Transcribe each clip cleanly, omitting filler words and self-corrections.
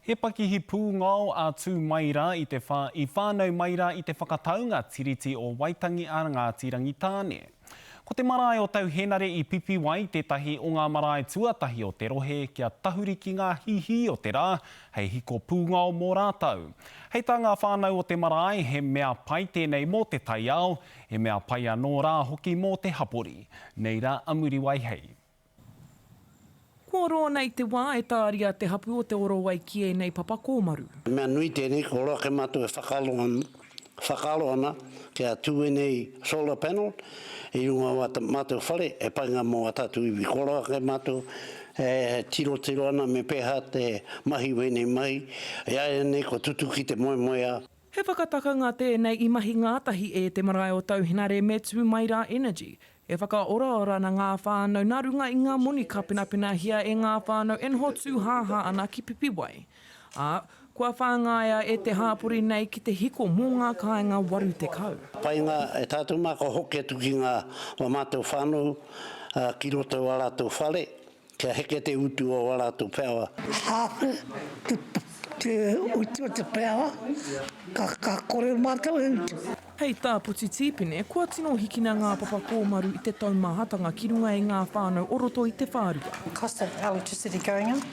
He pakihi pūngao a Tū Mai Rā i te whā, i whānau mai rā i te whakataunga Tiriti o Waitangi a Ngāti Rangitāne. Ko te marae o Tau Henare i Pipiwai tētahi o ngā marae tuatahi o te rohe kia tahuri ki ngā hihī o te rā hei hiko pūngao mō rātou. Hei tā ngā whānau o te marae, he mea pai tēnei mō te taiao, he mea pai anō rā hoki mō te hapori. Nei rā a Muriwai hei. Kua roa nei te wā e tāria te hapu o Te Orowai ki ēnei papa kōmaru. He mea nui tēnei, ko roa kē mātou e whakaaro whakaaro ana kia tū ēnei solar panel i runga o ā mātou whare he painga mō ā tātou iwi. Ko roa kē mātou e tirotiro ana me pēhea te mahi o ēnei mahi, i āianei kua tutuki te moemoeā. He whakatakanga tēnei i mahi ngātahi e te marae o Tauhenare me Tūmairā Energy. E whakaoraora ana ngā whānau nā runga i ngā moni ka penapenahia e ngā whānau e noho tūhāhā ana ki Pipiwai. Ā, kua whāngaia e te hāpori nei ki te hiko mō ngā kāinga 80. Painga e tātou mā ka hoki atu ki ngā wā mātou whānau ki roto i wā rātou whare Kia heke te utu o a ratou peawa. Hape te utu o te peawa, ka kore matou e utu. Hei tā Poti Tīpene, kua tino hikina ngā papa kōmaru i te taumahatanga ki runga i ngā whānau o roto i te whārua. Cost of electricity going up,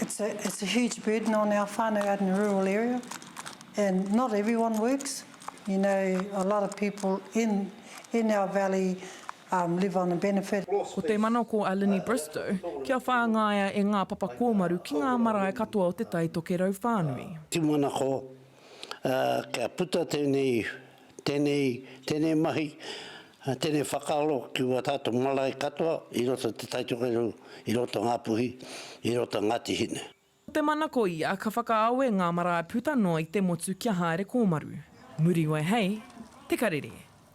it's a it's a huge burden on our whānau out in the rural area and not everyone works, you know a lot of people in in our valley live on a benefit. Ko te manako a Lynne Bristow, kia whāngaia e ngā papa kōmaru ki ngā marae katoa o Te Tai Tokerau whānui. Tūmanako kia puta tēnei, tēnei, tēnei mahi, tēnei whakaaro ki wā tātou marae katoa i roto i Te Tai Tokerau, i roto Ngāpuhi, i roto Ngāti Hine. Ko te manako ia ka whakaawe ngā marae puta noa i te motu kia haere kōmaru. Muriwai hei Te Karere.